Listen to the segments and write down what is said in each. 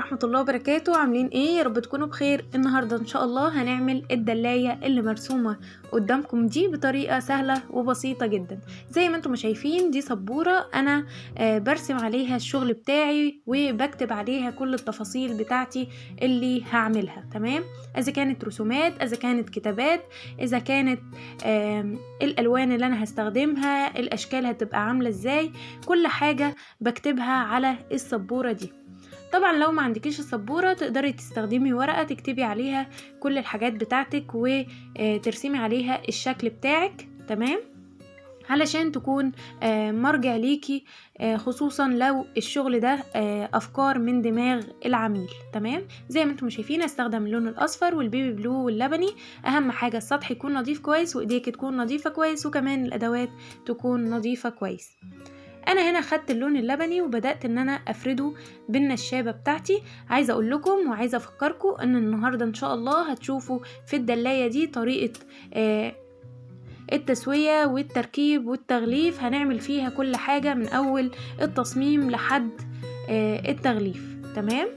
ورحمة الله وبركاته. عاملين ايه؟ يا رب تكونوا بخير. النهاردة ان شاء الله هنعمل الدلاية اللي مرسومة قدامكم دي بطريقة سهلة وبسيطة جدا. زي ما انتم شايفين دي سبورة انا برسم عليها الشغل بتاعي وبكتب عليها كل التفاصيل بتاعتي اللي هعملها، تمام؟ اذا كانت رسومات، اذا كانت كتابات، اذا كانت الالوان اللي انا هستخدمها، الاشكال هتبقى عاملة ازاي، كل حاجة بكتبها على السبورة دي. طبعا لو ما عندكيش السبورة تقدري تستخدمي ورقة تكتبي عليها كل الحاجات بتاعتك وترسمي عليها الشكل بتاعك، تمام؟ علشان تكون مرجع ليكي، خصوصا لو الشغل ده افكار من دماغ العميل، تمام؟ زي ما انتم شايفين استخدم اللون الاصفر وال baby blue واللبني. اهم حاجة السطح يكون نظيف كويس، وايديك تكون نظيفة كويس، وكمان الادوات تكون نظيفة كويس. انا هنا خدت اللون اللبني وبدأت ان انا افرده بالنشابة بتاعتي. عايزة اقول لكم وعايزة افكركم ان النهاردة ان شاء الله هتشوفوا في الدلاية دي طريقة التسوية والتركيب والتغليف، هنعمل فيها كل حاجة من اول التصميم لحد التغليف، تمام؟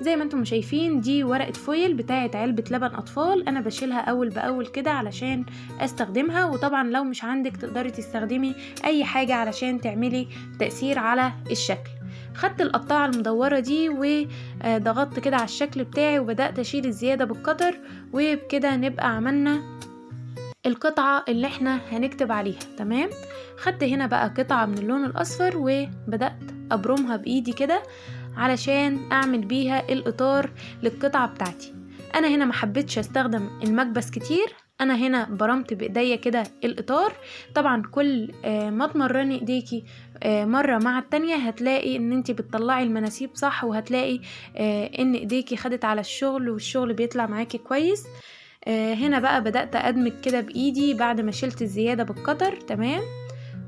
زي ما انتم شايفين دي ورقة فويل بتاعة علبة لبن اطفال، انا بشيلها اول باول كده علشان استخدمها، وطبعا لو مش عندك تقدري تستخدمي اي حاجة علشان تعملي تأثير على الشكل. خدت القطاعة المدورة دي وضغطت كده على الشكل بتاعي وبدأت اشيل الزيادة بالقطر، وبكده نبقى عملنا القطعة اللي احنا هنكتب عليها، تمام؟ خدت هنا بقى قطعة من اللون الاصفر وبدأت ابرمها بايدي كده علشان اعمل بيها الاطار للقطعة بتاعتي. انا هنا ما حبيتش استخدم المكبس كتير، انا هنا برمت بايديا كده الاطار. طبعا كل ما تمرني ايديكي مرة مع التانية هتلاقي ان انتي بتطلعي المناسيب صح، وهتلاقي ان ايديكي خدت على الشغل والشغل بيطلع معاكي كويس. هنا بقى بدأت ادمج كده بايدي بعد ما شلت الزيادة بالقطر، تمام؟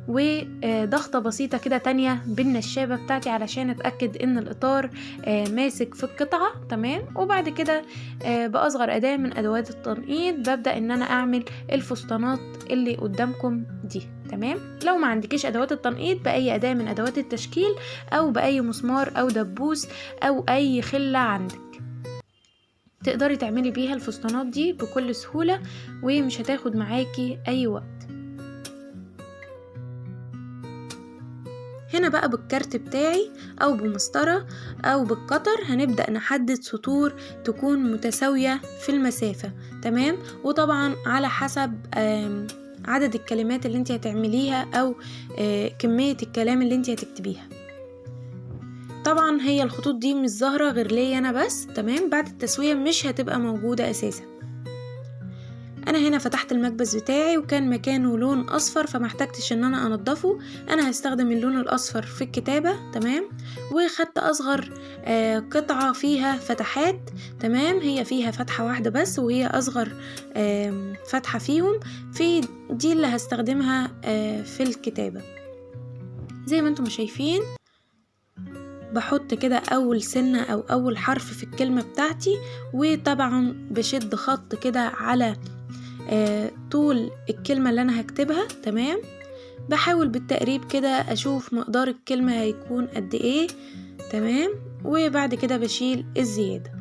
وضغطة بسيطة كده تانية بالنشابة بتاعتي علشان اتأكد ان الاطار ماسك في القطعة، تمام؟ وبعد كده بأصغر أداة من أدوات التنقيط ببدأ ان انا اعمل الفسطانات اللي قدامكم دي، تمام؟ لو ما عندكيش أدوات التنقيط بأي أداة من أدوات التشكيل أو بأي مسمار أو دبوس أو أي خلة عندك تقدري تعملي بيها الفسطانات دي بكل سهولة، ومش هتاخد معاكي أي وقت. هنا بقى بالكارت بتاعي أو بمسطرة أو بالقطر هنبدأ نحدد سطور تكون متساوية في المسافة، تمام؟ وطبعا على حسب عدد الكلمات اللي انت هتعمليها أو كمية الكلام اللي انت هتكتبيها. طبعا هي الخطوط دي مش ظاهرة غير ليا أنا بس، تمام؟ بعد التسوية مش هتبقى موجودة أساسا. انا هنا فتحت المكبس بتاعي وكان مكانه لون اصفر، فما احتجتش ان انا انضفه، انا هستخدم اللون الاصفر في الكتابة، تمام؟ وخدت اصغر قطعة فيها فتحات، تمام؟ هي فيها فتحة واحدة بس وهي اصغر فتحة فيهم، في دي اللي هستخدمها في الكتابة. زي ما انتم شايفين بحط كده اول سنة او اول حرف في الكلمة بتاعتي، وطبعا بشد خط كده على طول الكلمة اللي أنا هكتبها، تمام؟ بحاول بالتقريب كده أشوف مقدار الكلمة هيكون قد إيه، تمام؟ وبعد كده بشيل الزيادة.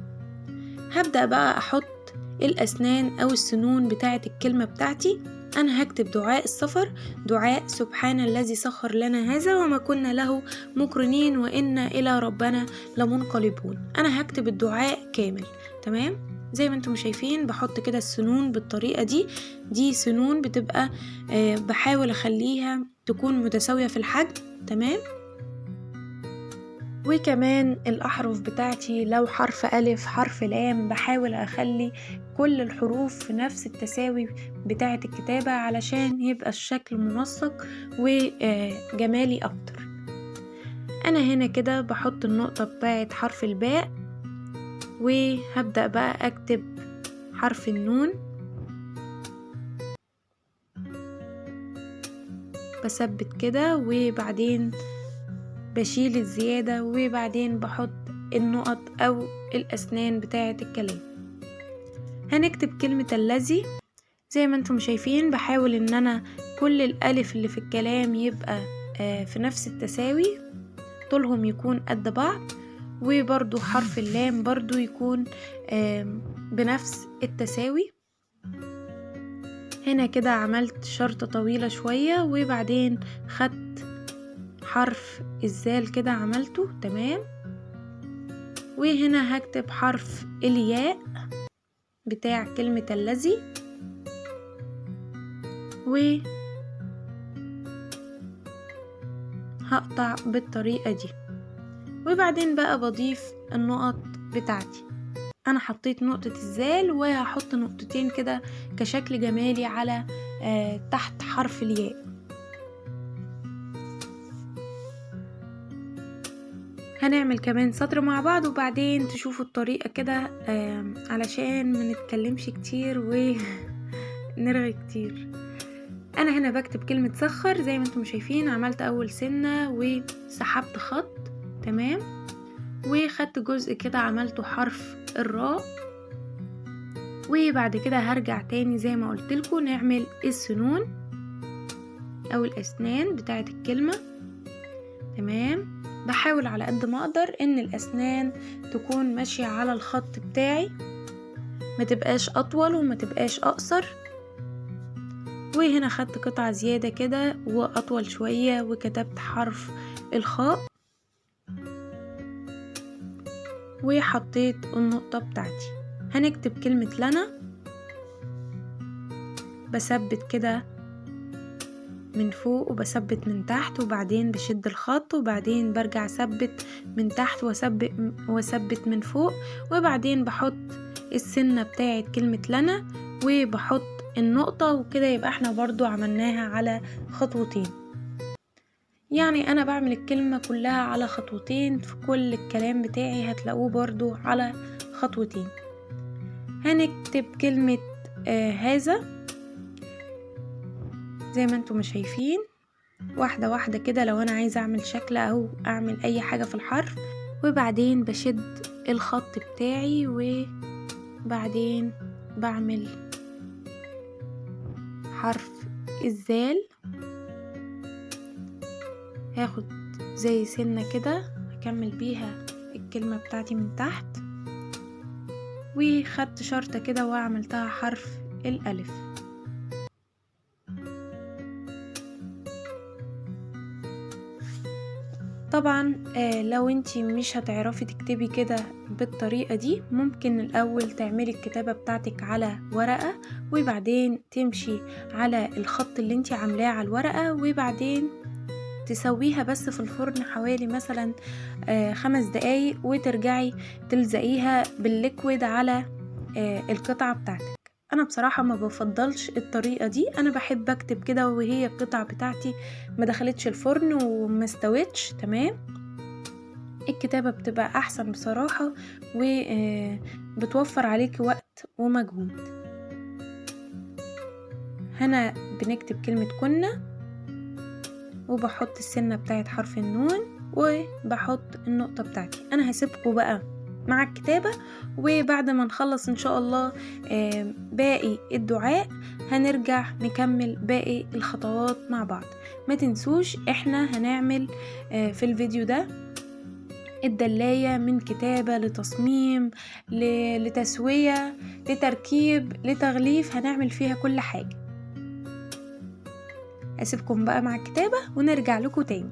هبدأ بقى أحط الأسنان أو السنون بتاعة الكلمة بتاعتي. أنا هكتب دعاء السفر، دعاء سبحان الذي سخر لنا هذا وما كنا له مقرنين وإنا إلى ربنا لمنقلبون. أنا هكتب الدعاء كامل، تمام؟ زي ما انتم شايفين بحط كده السنون بالطريقة دي، دي سنون بتبقى بحاول اخليها تكون متساوية في الحجم، تمام؟ وكمان الأحرف بتاعتي لو حرف ألف حرف لام بحاول أخلي كل الحروف في نفس التساوي بتاعة الكتابة علشان يبقى الشكل منسق وجمالي أكتر. أنا هنا كده بحط النقطة بتاعة حرف الباء، وهبدأ بقى أكتب حرف النون، بثبت كده وبعدين بشيل الزيادة، وبعدين بحط النقط أو الأسنان بتاعة الكلام. هنكتب كلمة الذي. زي ما انتم شايفين بحاول ان انا كل الألف اللي في الكلام يبقى في نفس التساوي، طولهم يكون قد بعض. وبرضو حرف اللام برضو يكون بنفس التساوي. هنا كده عملت شرطة طويلة شوية، وبعدين خدت حرف الزال كده عملته. تمام. وهنا هكتب حرف الياء بتاع كلمة الذي، و هقطع بالطريقة دي. وبعدين بقى بضيف النقط بتاعتي. انا حطيت نقطة الزال وهحط نقطتين كده كشكل جمالي على تحت حرف الياء. هنعمل كمان سطر مع بعض وبعدين تشوفوا الطريقة كده، علشان ما نتكلمش كتير ونرغي كتير. انا هنا بكتب كلمة سخر زي ما انتم شايفين، عملت اول سنة وسحبت خط. تمام. وخدت جزء كده عملته حرف الراء، وبعد كده هرجع تاني زي ما قلت لكم نعمل السنون او الاسنان بتاعت الكلمة. تمام. بحاول على قد ما اقدر ان الاسنان تكون ماشية على الخط بتاعي، ما تبقاش اطول وما تبقاش اقصر. وهنا خدت قطعة زيادة كده واطول شوية وكتبت حرف الخاء وحطيت النقطة بتاعتي. هنكتب كلمة لنا، بثبت كده من فوق وبثبت من تحت، وبعدين بشد الخط، وبعدين برجع اثبت من تحت واثبت من فوق، وبعدين بحط السنة بتاعت كلمة لنا وبحط النقطة، وكده يبقى احنا برضو عملناها على خطوتين. يعني انا بعمل الكلمة كلها على خطوتين، في كل الكلام بتاعي هتلاقوه برضو على خطوتين. هنكتب كلمة هذا زي ما انتم شايفين، واحدة واحدة كده لو انا عايزة اعمل شكل او اعمل اي حاجة في الحرف. وبعدين بشد الخط بتاعي وبعدين بعمل حرف الزال، هاخد زي سنة كده هكمل بيها الكلمة بتاعتي من تحت، وخدت شرطة كده وعملتها حرف الألف. طبعا لو انتي مش هتعرفي تكتبي كده بالطريقة دي، ممكن الأول تعملي الكتابة بتاعتك على ورقة، وبعدين تمشي على الخط اللي انتي عاملاه على الورقة، وبعدين تسويها بس في الفرن حوالي مثلا 5 دقايق، وترجعي تلزقيها بالليكويد على القطعة بتاعتك. انا بصراحة ما بفضلش الطريقة دي، انا بحب اكتب كده وهي القطعة بتاعتي ما دخلتش الفرن وما استوتش. تمام. الكتابة بتبقى احسن بصراحة، وبتوفر عليك وقت ومجهود. هنا بنكتب كلمة كنا، وبحط السنة بتاعت حرف النون، وبحط النقطة بتاعتي. انا هسيبكم بقى مع الكتابة، وبعد ما نخلص ان شاء الله باقي الدعاء هنرجع نكمل باقي الخطوات مع بعض. ما تنسوش احنا هنعمل في الفيديو ده الدلاية من كتابة لتصميم لتسوية لتركيب لتغليف، هنعمل فيها كل حاجة. اسيبكم بقى مع الكتابة ونرجع لكم تاني.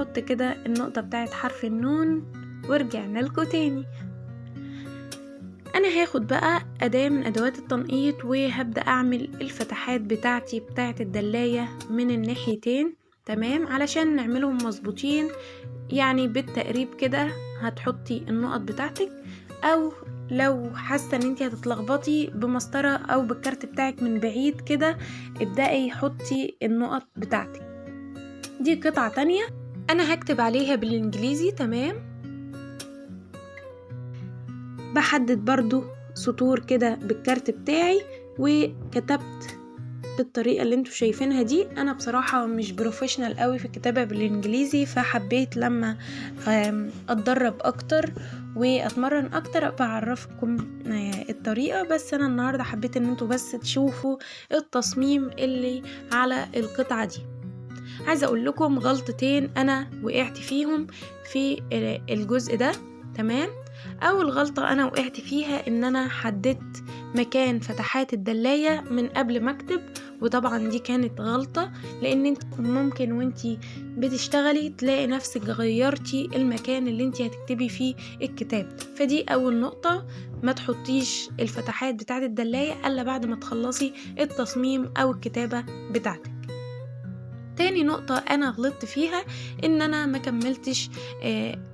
هحط كده النقطة بتاعت حرف النون، ورجعنا لكم تاني. انا هاخد بقى اداة من ادوات التنقيط وهبدأ اعمل الفتحات بتاعتي بتاعت الدلاية من الناحيتين، تمام، علشان نعملهم مظبوطين. يعني بالتقريب كده هتحطي النقط بتاعتك، او لو حاسه ان انتي هتتلخبطي بمسطره او بالكارت بتاعك من بعيد كده ابدأي حطي النقط بتاعتك. دي قطعه تانية انا هكتب عليها بالانجليزي، تمام. بحدد برضو سطور كده بالكارت بتاعي، وكتبت بالطريقة اللي انتوا شايفينها دي. انا بصراحة مش professional قوي في الكتابة بالانجليزي، فحبيت لما اتدرب اكتر واتمرن اكتر ابقى اعرفكم الطريقة. بس انا النهاردة حبيت ان انتوا بس تشوفوا التصميم اللي على القطعة دي. عايزة اقول لكم غلطتين انا وقعت فيهم في الجزء ده، تمام. اول غلطة انا وقعت فيها ان انا حددت مكان فتحات الدلاية من قبل ما اكتب، وطبعا دي كانت غلطة، لان انت ممكن وانت بتشتغلي تلاقي نفسك غيرتي المكان اللي انت هتكتبي فيه الكتاب. فدي اول نقطة، ما تحطيش الفتحات بتاعت الدلاية الا بعد ما تخلصي التصميم او الكتابة بتاعتك. تاني نقطة أنا غلطت فيها إن أنا ما كملتش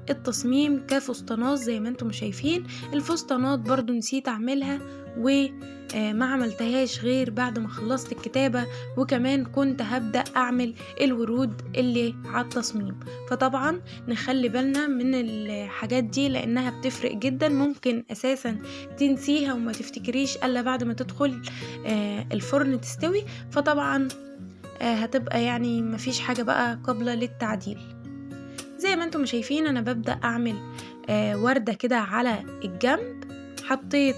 التصميم كفستانات زي ما انتم شايفين. الفستانات برضو نسيت أعملها وما عملتهاش غير بعد ما خلصت الكتابة، وكمان كنت هبدأ أعمل الورود اللي على التصميم. فطبعا نخلي بالنا من الحاجات دي لأنها بتفرق جدا، ممكن أساسا تنسيها وما تفتكريش إلا بعد ما تدخل الفرن تستوي، فطبعا هتبقى يعني مفيش حاجة بقى قابلة للتعديل. زي ما انتم شايفين انا ببدأ اعمل وردة كده على الجنب، حطيت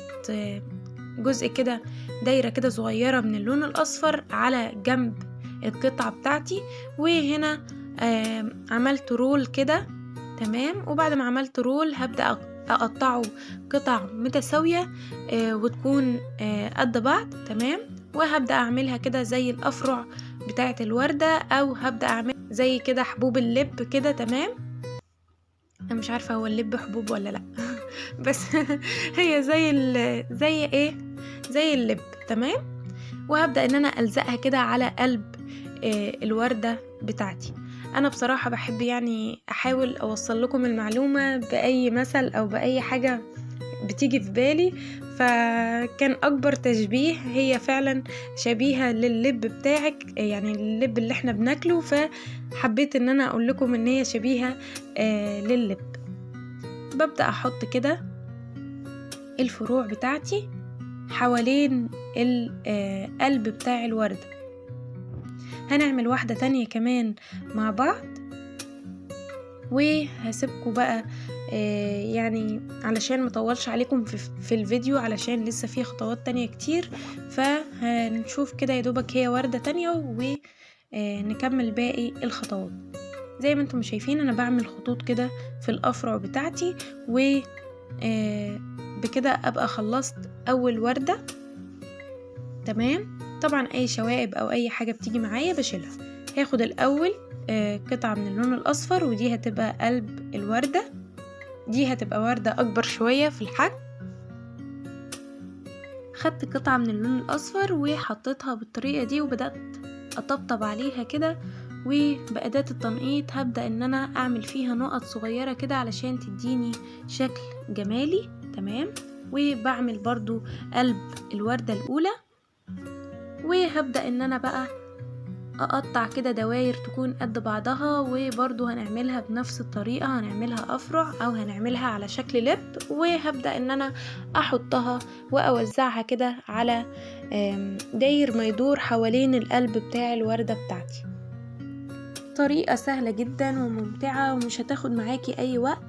جزء كده دايرة كده صغيرة من اللون الاصفر على جنب القطعة بتاعتي، وهنا عملت رول كده، تمام. وبعد ما عملت رول هبدأ اقطعه قطع متساوية وتكون قد بعض، تمام. وهبدأ اعملها كده زي الافرع بتاعة الوردة، او هبدأ اعمل زي كده حبوب اللب كده، تمام. انا مش عارفة هو اللب حبوب ولا لا بس هي زي ايه، زي اللب، تمام. وهبدأ ان انا الزقها كده على قلب الوردة بتاعتي. انا بصراحة بحب يعني احاول اوصل لكم المعلومة باي مثل او باي حاجة بتيجي في بالي، فكان اكبر تشبيه هي فعلا شبيهة لللب بتاعك، يعني اللب اللي احنا بناكله، فحبيت ان انا اقول لكم ان هي شبيهة لللب. ببدأ احط كده الفروع بتاعتي حوالين القلب بتاع الوردة. هنعمل واحدة تانية كمان مع بعض، وهسيبكم بقى يعني علشان مطولش عليكم في الفيديو، علشان لسه في خطوات تانية كتير، فهنشوف كده يا دوبك هي وردة تانية ونكمل باقي الخطوات. زي ما انتم شايفين انا بعمل خطوط كده في الافرع بتاعتي، و بكده ابقى خلصت اول وردة، تمام. طبعا اي شوائب او اي حاجة بتيجي معايا بشيلها. هاخد الاول قطعة من اللون الاصفر، ودي هتبقى قلب الوردة، دي هتبقى وردة اكبر شوية في الحجم. خدت قطعة من اللون الاصفر وحطيتها بالطريقة دي، وبدأت اطبطب عليها كده، وبأداة التنقيط هبدأ ان انا اعمل فيها نقط صغيرة كده علشان تديني شكل جمالي، تمام. وبعمل برضو قلب الوردة الاولى، وهبدأ ان انا بقى اقطع كده دواير تكون قد بعضها، وبرضو هنعملها بنفس الطريقة، هنعملها افرع او هنعملها على شكل لب، وهبدأ ان انا احطها واوزعها كده على داير ما يدور حوالين القلب بتاع الوردة بتاعتي. طريقة سهلة جدا وممتعة ومش هتاخد معاكي اي وقت.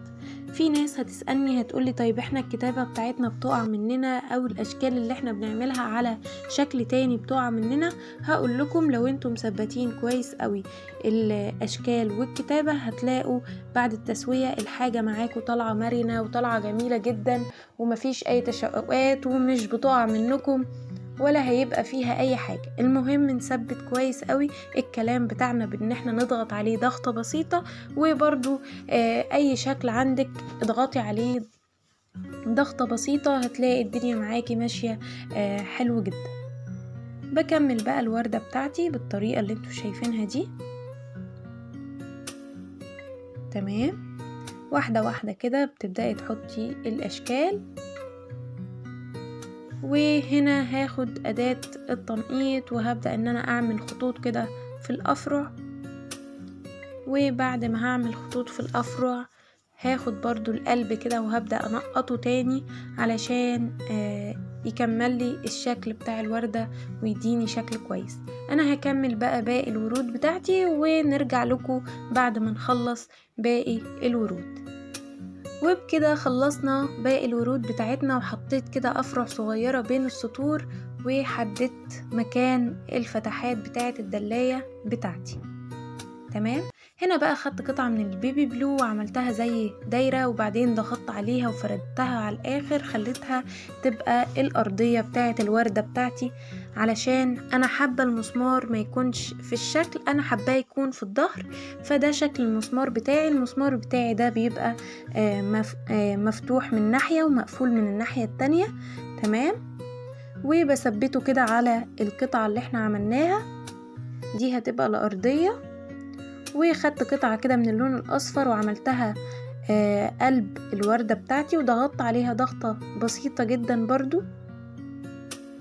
في ناس هتسألني هتقولي طيب احنا الكتابة بتاعتنا بتقع مننا، او الاشكال اللي احنا بنعملها على شكل تاني بتقع مننا. هقول لكم لو انتم مثبتين كويس قوي الاشكال والكتابة هتلاقوا بعد التسوية الحاجة معاكم طالعة مرنة وطالعة جميلة جدا، ومفيش اي تشققات ومش بتقع منكم، ولا هيبقى فيها اي حاجة. المهم نثبت كويس قوي الكلام بتاعنا بان احنا نضغط عليه ضغطة بسيطة، وبرضو اي شكل عندك اضغطي عليه ضغطة بسيطة هتلاقي الدنيا معاكي ماشية حلو جدا. بكمل بقى الوردة بتاعتي بالطريقة اللي انتوا شايفينها دي. تمام، واحدة واحدة كده بتبدأي تحطي الأشكال. وهنا هاخد أداة التنقيط وهبدأ ان انا اعمل خطوط كده في الأفرع، وبعد ما هعمل خطوط في الأفرع هاخد برضو القلب كده وهبدأ انقطه تاني علشان يكمل لي الشكل بتاع الوردة ويديني شكل كويس. انا هكمل بقى باقي الورود بتاعتي ونرجع لكم بعد ما نخلص باقي الورود. وبكده خلصنا باقي الورود بتاعتنا، وحطيت كده افرع صغيرة بين السطور وحددت مكان الفتحات بتاعت الدلاية بتاعتي. تمام، هنا بقى خدت قطعة من ال baby blue وعملتها زي دايرة، وبعدين ضغطت عليها وفردتها على الآخر، خليتها تبقى الأرضية بتاعة الوردة بتاعتي، علشان أنا حابة المسمار ما يكونش في الشكل، أنا حاباه يكون في الظهر. فده شكل المسمار بتاعي. المسمار بتاعي ده بيبقى مفتوح من ناحية ومقفول من الناحية التانية. تمام، وبثبته كده على القطعة اللي احنا عملناها دي، هتبقى الأرضية. وخدت قطعة كده من اللون الأصفر وعملتها قلب الوردة بتاعتي، وضغطت عليها ضغطة بسيطة جدا برضو،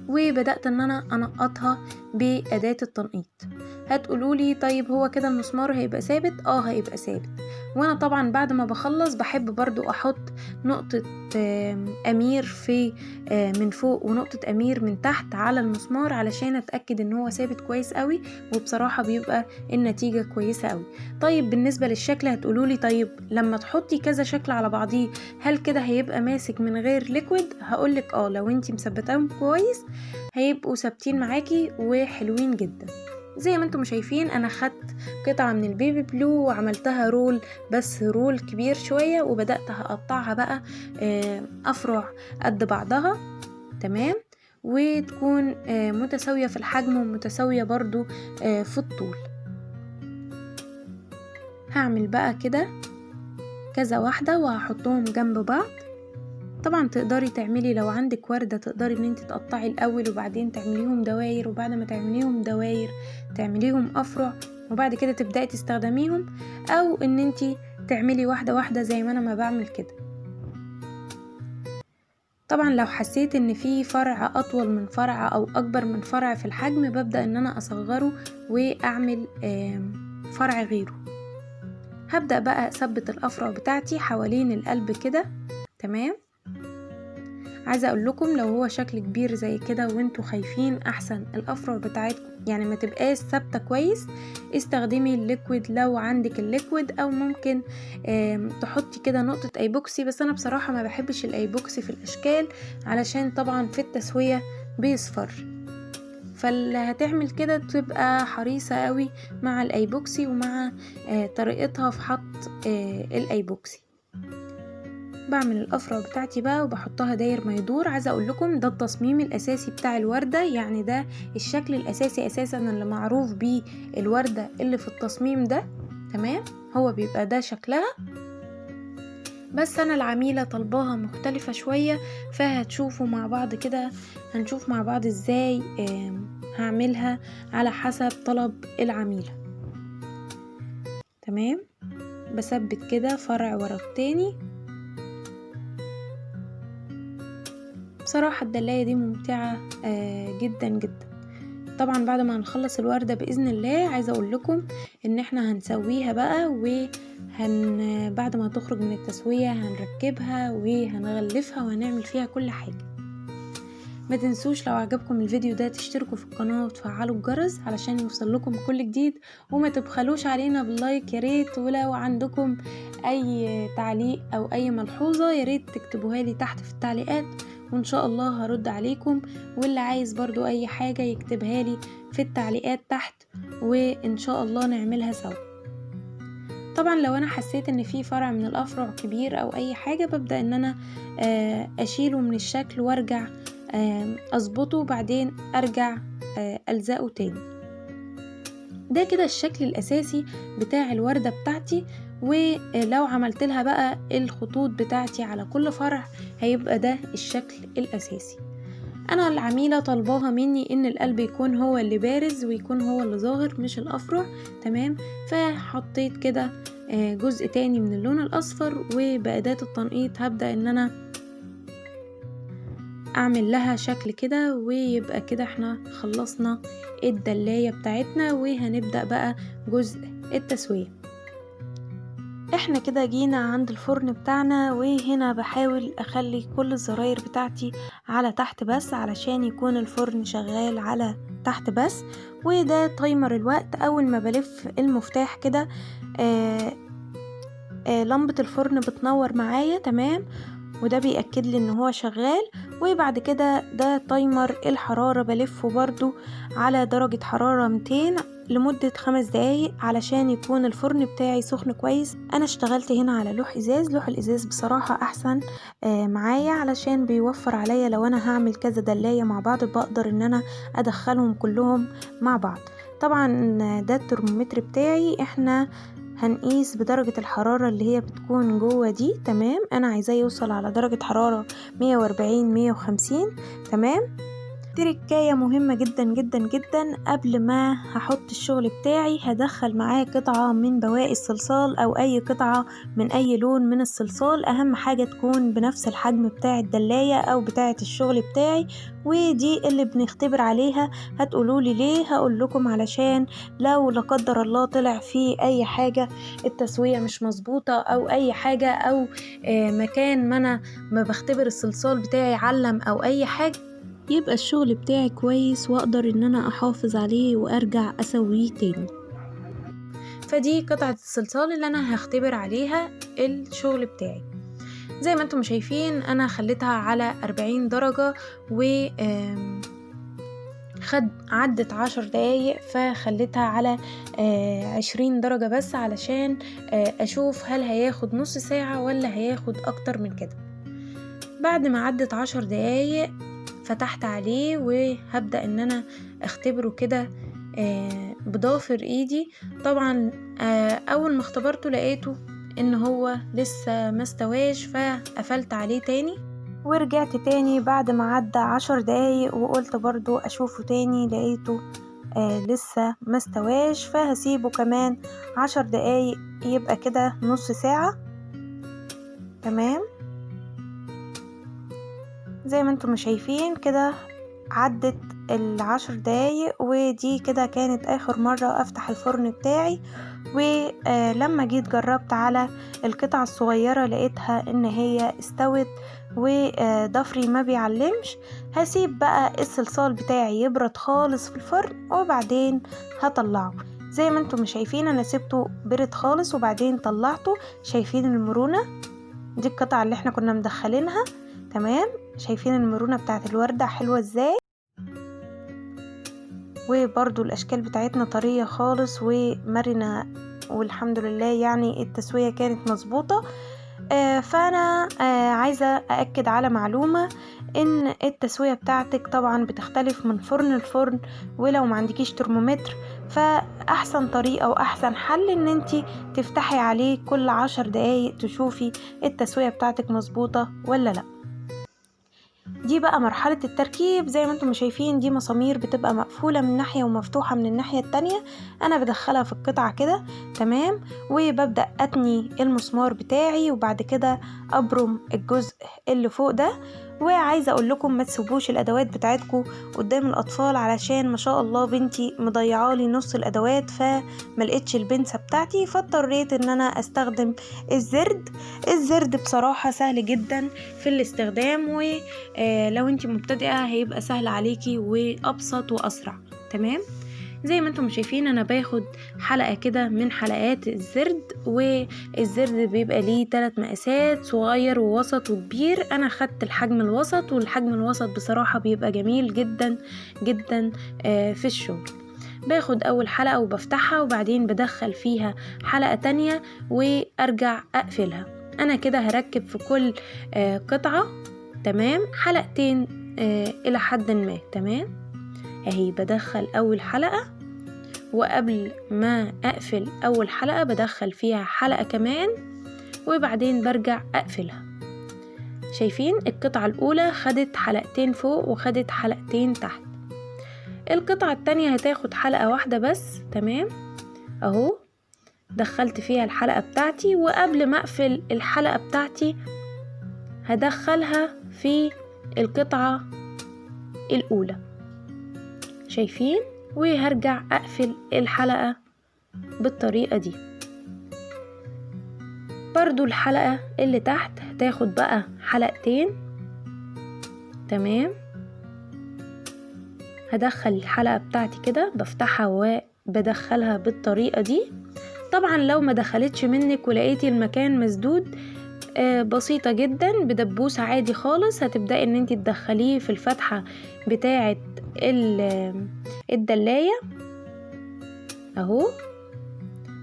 وبدأت ان انا انقطها بأداة التنقيط. هتقولولي طيب هو كده المسمار هيبقى ثابت؟ هيبقى ثابت. وانا طبعا بعد ما بخلص بحب برضو احط نقطة امير في من فوق ونقطة امير من تحت على المسمار علشان اتأكد ان هو ثابت كويس قوي، وبصراحة بيبقى النتيجة كويسة قوي. طيب بالنسبة للشكل هتقولولي طيب لما تحطي كذا شكل على بعضيه هل كده هيبقى ماسك من غير liquid؟ هقولك لو انتي مثبتاهم كويس هيبقوا ثابتين معاكي وحلوين جدا. زي ما انتم شايفين انا خدت قطعة من ال baby blue وعملتها roll، بس roll كبير شوية، وبدأت هقطعها بقى افرع قد بعضها. تمام، وتكون متساوية في الحجم ومتساوية برضو في الطول. هعمل بقى كده كذا واحدة وهحطهم جنب بعض. طبعا تقدري تعملي لو عندك وردة تقدري ان انت تقطعي الاول وبعدين تعمليهم دواير، وبعد ما تعمليهم دواير تعمليهم افرع، وبعد كده تبدأي تستخدميهم، او ان انت تعملي واحدة واحدة زي ما انا ما بعمل كده. طبعا لو حسيت ان في فرع اطول من فرع او اكبر من فرع في الحجم ببدأ ان انا اصغره واعمل فرع غيره. هبدأ بقى اثبت الافرع بتاعتي حوالين القلب كده. تمام، عايزه اقول لكم لو هو شكل كبير زي كده وانتوا خايفين احسن الافرع بتاعتكم يعني ما تبقاش ثابته كويس، استخدمي ال liquid لو عندك ال liquid، او ممكن تحطي كده نقطه ايبوكسي، بس انا بصراحه ما بحبش الايبوكسي في الاشكال علشان طبعا في التسويه بيصفر، فاللي هتعمل كده تبقى حريصه قوي مع الايبوكسي ومع طريقتها في حط الايبوكسي. بعمل الافرع بتاعتي بقى وبحطها داير ما يدور. عايزه اقول لكم ده التصميم الاساسي بتاع الورده، يعني ده الشكل الاساسي اساسا اللي معروف بيه الورده اللي في التصميم ده. تمام، هو بيبقى ده شكلها، بس انا العميله طلباها مختلفه شويه، فهتشوفوا مع بعض كده، هنشوف مع بعض ازاي هعملها على حسب طلب العميله. تمام، بثبت كده فرع ورا التاني. بصراحة الدلاية دي ممتعة جدا جدا. طبعا بعد ما هنخلص الوردة بإذن الله عايزة اقول لكم ان احنا هنسويها بقى، بعد ما تخرج من التسوية هنركبها وهنغلفها وهنعمل فيها كل حاجة. ما تنسوش لو عجبكم الفيديو ده تشتركوا في القناة وتفعلوا الجرس علشان يوصل لكم كل جديد، وما تبخلوش علينا بال like يا ريت، ولو عندكم اي تعليق او اي ملحوظة يا ريت تكتبوها لي تحت في التعليقات، وان شاء الله هرد عليكم. واللي عايز برضو اي حاجة يكتبها لي في التعليقات تحت، وان شاء الله نعملها سوا. طبعا لو انا حسيت ان في فرع من الافرع كبير او اي حاجة ببدأ ان انا اشيله من الشكل وارجع اظبطه وبعدين ارجع الزقه تاني. ده كده الشكل الاساسي بتاع الوردة بتاعتي. ولو عملت لها بقى الخطوط بتاعتي على كل فرع هيبقى ده الشكل الاساسي. انا العميلة طلباها مني ان القلب يكون هو اللي بارز ويكون هو اللي ظاهر مش الافرع، تمام. فحطيت كده جزء تاني من اللون الاصفر، وبأداة التنقيط هبدأ ان انا اعمل لها شكل كده، ويبقى كده احنا خلصنا الدلاية بتاعتنا. وهنبدأ بقى جزء التسوية. احنا كده جينا عند الفرن بتاعنا، وهنا بحاول اخلي كل الزراير بتاعتي على تحت بس علشان يكون الفرن شغال على تحت بس. وده timer الوقت، اول ما بلف المفتاح كده لمبة الفرن بتنور معايا، تمام، وده بيأكد لي ان هو شغال. وبعد كده ده timer الحرارة، بلفه برضو على درجة حرارة 200 لمدة 5 دقايق علشان يكون الفرن بتاعي سخن كويس. انا اشتغلت هنا على لوح ازاز، لوح الازاز بصراحة احسن معايا علشان بيوفر عليا لو انا هعمل كذا دلاية مع بعض بقدر ان انا ادخلهم كلهم مع بعض. طبعا ده الترمومتر بتاعي، احنا هنقيس بدرجة الحرارة اللي هي بتكون جوه دي، تمام. انا عايزاه يوصل على درجة حرارة 140 150، تمام. تركاية مهمة جدا جدا جدا، قبل ما هحط الشغل بتاعي هدخل معاه قطعة من بواقي الصلصال او اي قطعة من اي لون من الصلصال، اهم حاجة تكون بنفس الحجم بتاع الدلاية او بتاعة الشغل بتاعي، ودي اللي بنختبر عليها. هتقولولي ليه؟ هقول لكم علشان لو لا قدر الله طلع فيه اي حاجة التسوية مش مظبوطة او اي حاجة، او مكان ما انا ما بختبر الصلصال بتاعي علم او اي حاجة، يبقى الشغل بتاعي كويس واقدر ان انا احافظ عليه وارجع اسويه تاني. فدي قطعة الصلصال اللي انا هختبر عليها الشغل بتاعي. زي ما انتم شايفين انا خليتها على 40 درجة و عدت 10 دقايق، فخليتها على 20 درجة بس علشان اشوف هل هياخد نص ساعة ولا هياخد اكتر من كده. بعد ما عدت 10 دقايق فتحت عليه وهبدأ ان انا اختبره كده بضافر ايدي. طبعا اول ما اختبرته لقيته ان هو لسه ما استواش، فقفلت عليه تاني ورجعت تاني بعد ما عدى 10 دقايق وقلت برضو اشوفه تاني، لقيته لسه ما استواش، فهسيبه كمان 10 دقايق، يبقى كده نص ساعة، تمام. زي ما انتم شايفين كده عدت 10 دقايق، ودي كده كانت اخر مرة افتح الفرن بتاعي. ولما جيت جربت على القطعة الصغيرة لقيتها ان هي استوت وضفري ما بيعلمش. هسيب بقى الصلصال بتاعي يبرد خالص في الفرن وبعدين هطلعه. زي ما انتم شايفين انا سبته برد خالص وبعدين طلعته. شايفين المرونة دي القطعة اللي احنا كنا مدخلينها، تمام. شايفين المرونة بتاعت الوردة حلوة ازاي، وبرضو الاشكال بتاعتنا طرية خالص ومرنة، والحمد لله يعني التسوية كانت مظبوطة. فانا عايزة أأكد على معلومة، ان التسوية بتاعتك طبعا بتختلف من فرن لفرن، ولو ما عندكيش ترمومتر فاحسن طريقة واحسن حل ان انتي تفتحي عليه كل 10 دقايق تشوفي التسوية بتاعتك مظبوطة ولا لا. دي بقى مرحلة التركيب. زي ما انتم شايفين دي مسامير بتبقى مقفولة من ناحية ومفتوحة من الناحية التانية، انا بدخلها في القطعة كده، تمام، وببدأ اتني المسمار بتاعي وبعد كده ابرم الجزء اللي فوق ده. وعايزة اقول لكم ما تسيبوش الادوات بتاعتكم قدام الاطفال، علشان ما شاء الله بنتي مضيعالي نص الادوات فما لقيتش البنسة بتاعتي، فاضطريت ان انا استخدم الزرد. الزرد بصراحة سهل جدا في الاستخدام، ولو انتي مبتدئة هيبقى سهل عليكي وابسط واسرع، تمام. زي ما انتم شايفين انا باخد حلقة كده من حلقات الزرد، والزرد بيبقى ليه 3 مقاسات، صغير ووسط وكبير. انا خدت الحجم الوسط، والحجم الوسط بصراحة بيبقى جميل جدا جدا في الشغل. باخد اول حلقة وبفتحها وبعدين بدخل فيها حلقة تانية وارجع اقفلها. انا كده هركب في كل قطعة، تمام، حلقتين الى حد ما. تمام، اهي بدخل اول حلقة، وقبل ما اقفل اول حلقة بدخل فيها حلقة كمان، وبعدين برجع اقفلها. شايفين القطعة الاولى خدت حلقتين فوق وخدت حلقتين تحت. القطعة التانية هتاخد حلقة واحدة بس. تمام، اهو دخلت فيها الحلقة بتاعتي، وقبل ما اقفل الحلقة بتاعتي هدخلها في القطعة الاولى. شايفين؟ وهرجع اقفل الحلقة بالطريقة دي. برضو الحلقة اللي تحت هتاخد بقى حلقتين. تمام، هدخل الحلقة بتاعتي كده، بفتحها وبدخلها بالطريقة دي. طبعا لو ما دخلتش منك ولقيتي المكان مسدود، بسيطة جدا، بدبوس عادي خالص هتبدأي ان انت تدخليه في الفتحة بتاعة الدلاية اهو،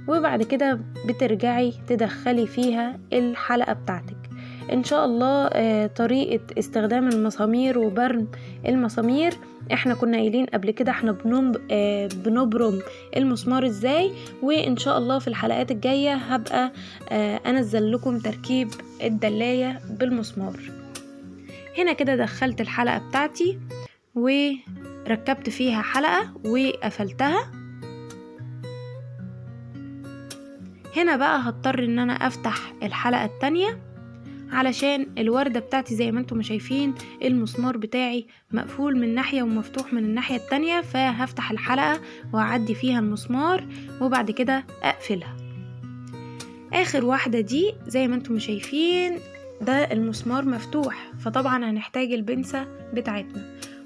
وبعد كده بترجعي تدخلي فيها الحلقة بتاعتك. ان شاء الله طريقة استخدام المسامير وبرم المسامير احنا كنا قايلين قبل كده احنا بنبرم المسمار ازاي، وان شاء الله في الحلقات الجاية هبقى انزل لكم تركيب الدلاية بالمسمار. هنا كده دخلت الحلقة بتاعتي وركبت فيها حلقة وقفلتها. هنا بقى هضطر ان انا افتح الحلقة التانية علشان الوردة بتاعتي زي ما انتم شايفين المسمار بتاعي مقفول من ناحية ومفتوح من الناحية التانية، فهفتح الحلقة وأعدي فيها المسمار وبعد كده أقفلها. آخر واحدة دي زي ما انتم شايفين ده المسمار مفتوح، فطبعا هنحتاج البنسة بتاعتنا،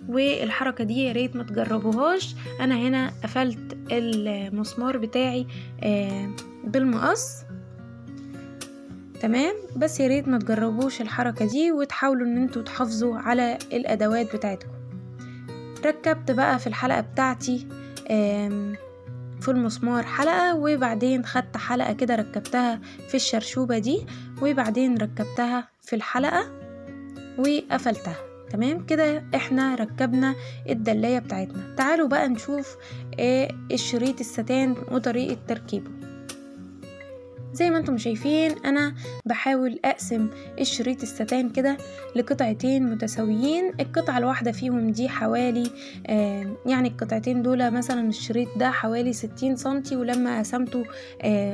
والحركة دي يا ريت ما تجربوهاش. انا هنا قفلت المسمار بتاعي بالمقص. تمام، بس يا ريت ما تجربوش الحركة دي وتحاولوا ان انتوا تحافظوا على الادوات بتاعتكم. ركبت بقى في الحلقة بتاعتي في المسمار حلقة، وبعدين خدت حلقة كده ركبتها في الشرشوبة دي، وبعدين ركبتها في الحلقة وقفلتها. تمام كده احنا ركبنا الدلاية بتاعتنا. تعالوا بقى نشوف الشريط الستان وطريقة تركيبه. زي ما انتم شايفين انا بحاول اقسم الشريط الستان كده لقطعتين متساويين، القطعة الواحدة فيهم دي حوالي يعني القطعتين دول مثلا الشريط ده حوالي 60 سنتي، ولما قسمته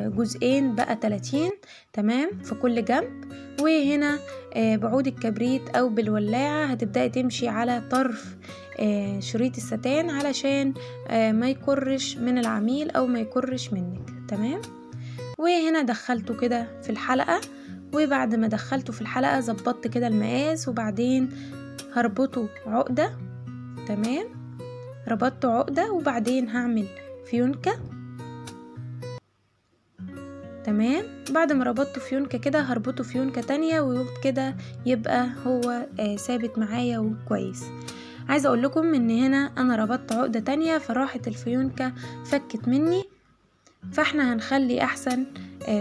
جزئين بقى 30. تمام، في كل جنب. وهنا بعود الكبريت او بالولاعة هتبدأي تمشي على طرف شريط الستان علشان ما يكرش من العميل او ما يكرش منك. تمام، وهنا دخلته كده في الحلقة، وبعد ما دخلته في الحلقة ظبطت كده المقاس، وبعدين هربطه عقدة. تمام، ربطته عقدة، وبعدين هعمل فيونكة. تمام، بعد ما ربطته فيونكة كده هربطه فيونكة تانية، وبكده يبقى هو ثابت معايا وكويس. عايزة اقول لكم ان هنا انا ربطت عقدة تانية فراحت الفيونكة فكت مني، فاحنا هنخلي احسن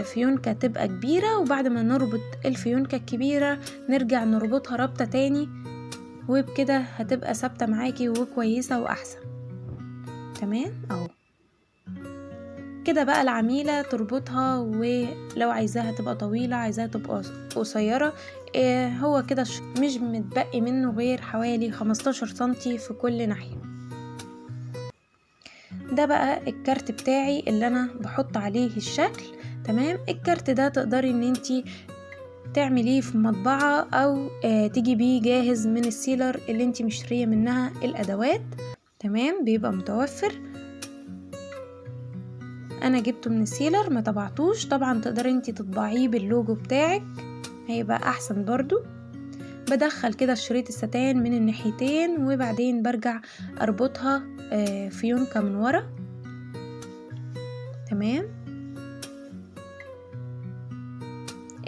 فيونكة تبقى كبيرة، وبعد ما نربط الفيونكة الكبيرة نرجع نربطها ربطة تاني، وبكده هتبقى ثابتة معاكي وكويسة واحسن. تمام اهو كده بقى العميلة تربطها، ولو عايزاها تبقى طويلة عايزاها تبقى قصيرة، هو كده مش متبقي منه غير حوالي 15 سنتي في كل ناحية. ده بقى الكارت بتاعي اللي انا بحط عليه الشكل. تمام، الكارت ده تقدري ان انتي تعمليه في مطبعة او تجيبيه جاهز من ال seller اللي انتي مشتريه منها الادوات. تمام، بيبقى متوفر. انا جبته من ال seller ما طبعتوش، طبعا تقدري انتي تطبعيه باللوجو بتاعك هيبقى احسن برضو. بدخل كده الشريط الستان من الناحيتين، وبعدين برجع اربطها فيونكة من ورا. تمام،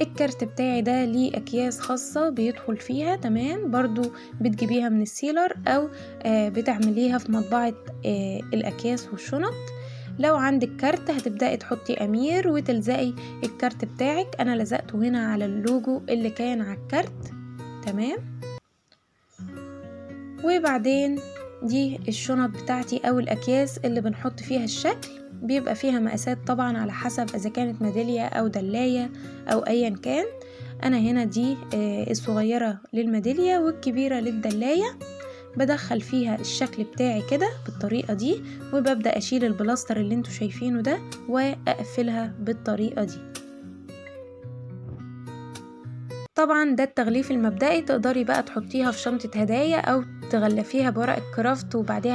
الكارت بتاعي ده ليه اكياس خاصة بيدخل فيها. تمام، برضو بتجيبيها من ال seller او بتعمليها في مطبعة الاكياس والشنط. لو عندك كارت هتبدأي تحطي امير وتلزقي الكارت بتاعك. انا لزقته هنا على اللوجو اللي كان على الكارت. تمام، وبعدين دي الشنط بتاعتي او الاكياس اللي بنحط فيها الشكل، بيبقى فيها مقاسات طبعا على حسب اذا كانت ميدالية او دلاية او ايا كان. انا هنا دي الصغيرة للميدالية والكبيرة للدلاية، بدخل فيها الشكل بتاعي كده بالطريقة دي، وببدأ اشيل البلاستر اللي انتوا شايفينه ده واقفلها بالطريقة دي. طبعا ده التغليف المبدئي، تقدري بقى تحطيها في شنطة هدايا او تغلفيها بورق الكرافت وبعدها